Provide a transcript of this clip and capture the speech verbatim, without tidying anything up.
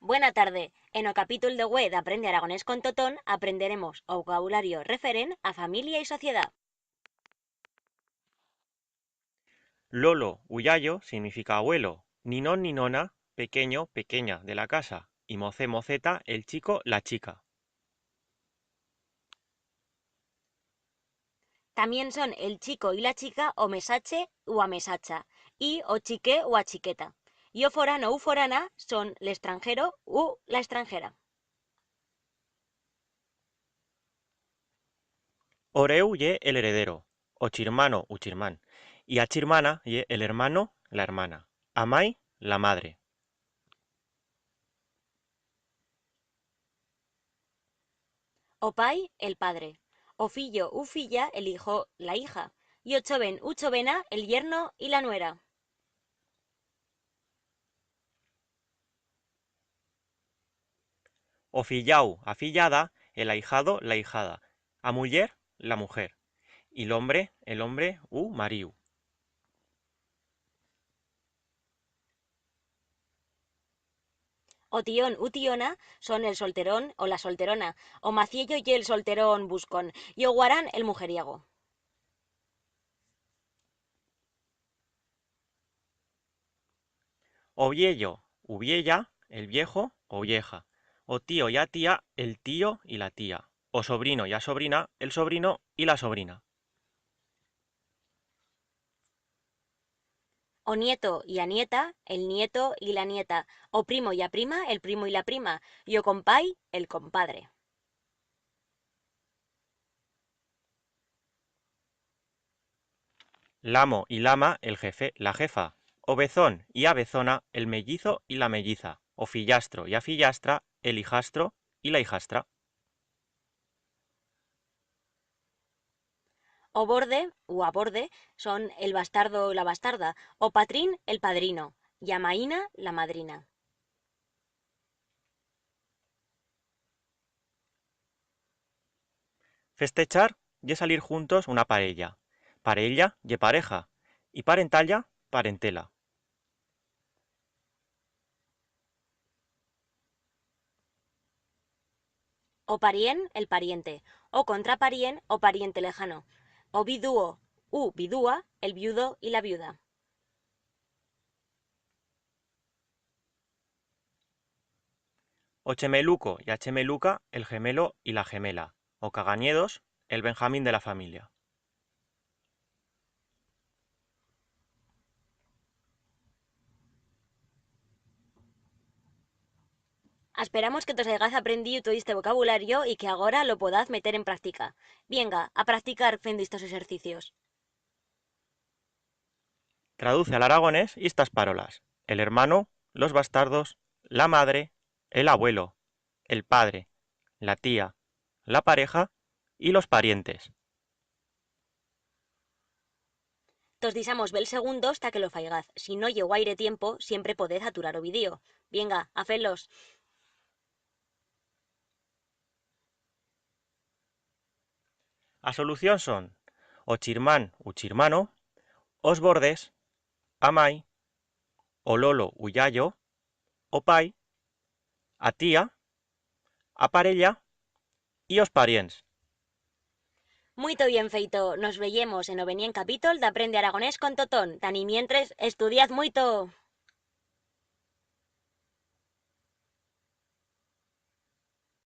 Buena tarde. En o capítol de hue d'Aprende Aragonés con Totón aprenderemos o vocabulario referent a familia y sociedat. Lolo u yayo significa abuelo, ninón, ninona, pequeño, pequeña de la casa, y mocet, moceta, el chico, la chica. Tamién son el chico y la chica o mesache u a mesacha, y o chiquet u a chiqueta. Y o forano u forana son l'estranjero u la estranjera. O hereu ye el heredero, o chirmano u chirmán, y a chirmana ye el hermano, la hermana, a mai, la madre. O pai, el padre. O fillo u filla, el hijo, la hija. Y o choven u chovena, el yerno y la nuera. O fillau, a fillada, el ahijado, la ahijada. A muller, la mujer. Y l'hombre, el hombre u mariu. O tiyón u tiyona son el solterón o la solterona. O maciello ye el solterón buscón y o guarán el mujeriego. O viello u viella, el viejo o vieja. O tío y a tía, el tío y la tía. O sobrino y a sobrina, el sobrino y la sobrina. O nieto y a nieta, el nieto y la nieta. O primo y a prima, el primo y la prima. Y o compai, el compadre. L'amo y l'ama, el jefe, la jefa. O vezón y a vezona, el mellizo y la melliza. O fillastro y a fillastra, el hijastro y la hijastra. O borde u a borde son el bastardo u la bastarda. O patrín, el padrino. Y a maina, la madrina. Festechar ye salir juntos una parella. Parella ye pareja, y parentalla, parentela. O parient, el pariente. O contraparient, o pariente lejano. O viduo u vidua, el viudo y la viuda. O chemeluco y a chemeluca, el gemelo y la gemela. O caganyedos, el Benjamín de la familia. Asperamos que tos haigaz aprendiu todo este vocabulario y que agora lo podaz meter en practica. Vienga, a practicar fendo estos exercicios. Traduce al aragonés estas parolas: el hermano, los bastardos, la madre, el abuelo, el padre, la tía, la pareja y los parientes. Tos dixamos bel segundos ta que lo faigaz. Si no ye guaire tiempo, siempre podez aturar o vídeo. Vienga, a fer-los. A solución son o chirmán u chirmano, os bordes, a mai, o lolo u yayo, o pai, a tía, a parella y os parients. Muito bien feito. Nos veyemos en o venient capítol d'Aprende Aragonés con Totón. Tanimientres, estudiaz muito!